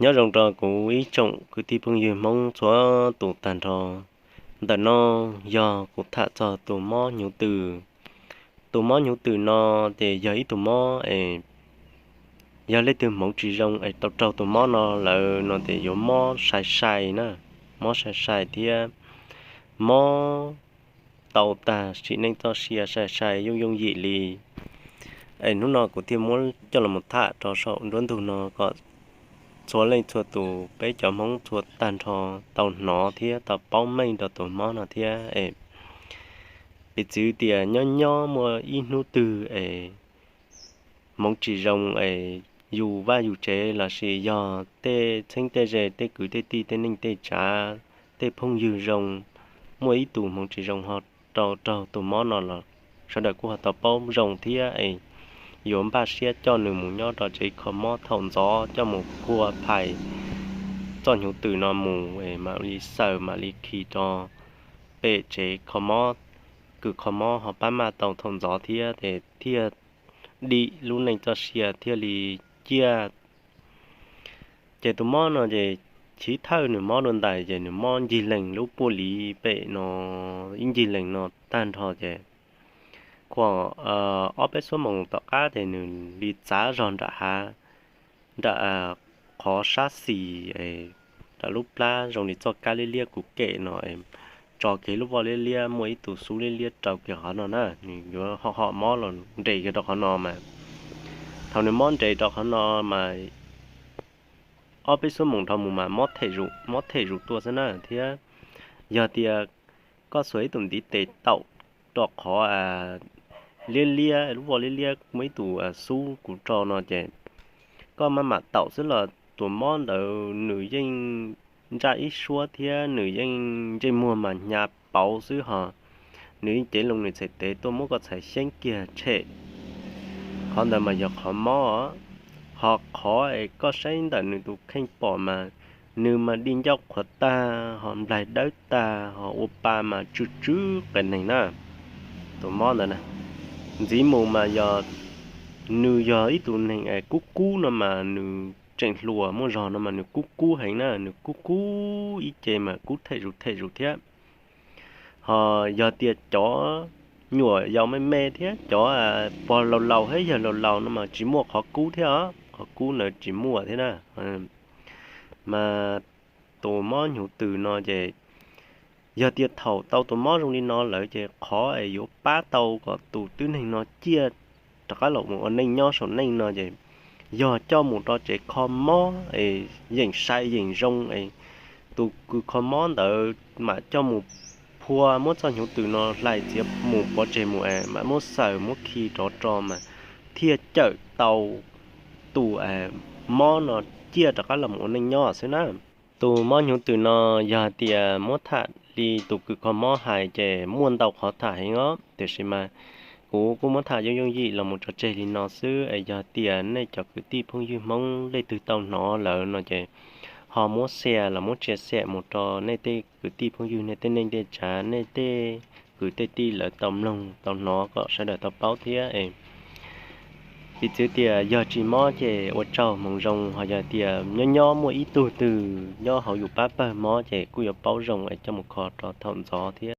Nyob zoo rau kuv ib tsoom kwv tij phooj ywg Hmoob txhua tus tag nrho. Ntawm no yog kuv tham txog tus mob hnyuv tws. Tus mob hnyuv tws no ces yog ib tug mob es yog leej twg hmoov tsis zoo es tau raug tus mob no lawm no ces yuav mob sai sai na, mob sai sai thiab mob tau tag sim neej txoj sia sai sai yooj yooj yim li. Es hnub no kuv thiaj muab coj los tham rau saum nruab ntug no kom txhua leej txhua tus peb cov Hmoob txhua tag nrho tau hnov thiab tau paub meej rau tus mob no thiab. Piv txwv tias nyob nyob muaj ib hnub twg es hmoov tsis zoo es yus vaj yus tsev lossis yog tej txheeb tej ze, tej kwv tej tij, tej neej tej tsav, tej phooj ywg zoo, muaj ib tus hmoov tsis zoo ho tau raug tus mob no los sawv daws kuj ho tau paub zoo thiab es yuav npaj siab coj nws mus nyob rau tsev kho mob thaum ntxov, coj mus phua phais txoj hnyuv tws no mus es mam li xaws mam li khi rau pem tsev kho mob, kws kho mob ho pab maj tau thaum ntxov thiab ces thiaj dim lub neej txoj sia thiaj li ciaj. Ces tus mob no ces chiv thawj nws mob dua ntais ces nws mob ncig lees lub puaj liv pem no, ib ncig lees no tag nrho ces khuam ob peb xuab moos tom qab ces nws li txav zog nram hav, nram qhov sab xis, nram lub plab zoo li txoj kab liab liab kuv kem no, tso kiag lub voj liab liab, muaj ib tug xub liab liab rau kiag qhov no na, nws yuav ho ho mob los nres kiag rau qhov no mas. Thaum nws mob nres rau qhov no mas ob peb xuab moos dhau mus mas mob them zus tuaj xwb na thiab. Yog tias koj xuas ib tug ntiv tes taum rau qhov liab liab, lub voj liab liab muaj ib tug xub kuv rau no ces koj maj mam taum xwb los tus mob ntawd nws yeej ntsaj ib suab thiab nws yeej ntsej muag mas hnyav pauv xwb ho nws yeej cev loo nws txhais tes tuaj muab koj txhais xyeeb kiag tshem. Qhov ntawd mas yog qhov mob. Ho qhov es koj saib ntawm nws tus kheej pom mas nws mas di ncauj qhuav tag ho nplaig dawb tag ho ua pa mas tsw tsw qias neeg na. Tus mob ntawd na, ntxiv mus mas yog nws yog ib tug neeg es kub kub no mas nws tseem hluas muaj zog no mas nws kub kub heev na, nws kub kub ib ce mas kub them zus them zus thiab. Ho yog tias cov nyuam yaus me me thiab cov pog laus laus thiab yawg laus laus no mas tsis muaj qhov kub thiab os, qhov kub ntawd tsis muaj thiab na. Mas tus mob hnyuv tws no ces yog tias thaum tau tus mob zoo li no lawm ces qhov es yuav pab tau kom tus tib neeg no ciaj rov qab los mus ua neej nyob saum neej no ces yog coj mus rau tsev kho mob es yeem sai yeem zoo es tus kws kho mob ntawd mam coj mus phua muab txoj hnyuv tws no hlais txiav mus pov tseg mus es mam muab xaws muab khi rov rau mas thiaj cawm tau tus mob no ciaj rov qab los mus ua neej nyob xwb na. Tus mob hnyuv tws no yog hais tias muab tham li tus kws kho mob hais ces muaj ntau qhov tham heev os, tiam sis mas kuv kuj muab tham yooj yooj yim los mus tso tseg li no xwb es yog tias nej cov kwv tij phooj ywg Hmoob leej twg tau hnov lawm no ces ho muab share los muab share mus rau nej tej kwv tij phooj ywg, nej tej neej tej tsav, nej tej kwv tej tij lawv tau mloog tau hnov kom sawv daws tau paub thiab. Piv txwv tias yog tsis mob ces ua tsaug hmoov zoo, ho yog tias nyob nyob muaj ib tug twg nyob hauv yus pab pawg mob ces kuj yuav paub zoo es coj mus kho rau thaum ntxov thiab.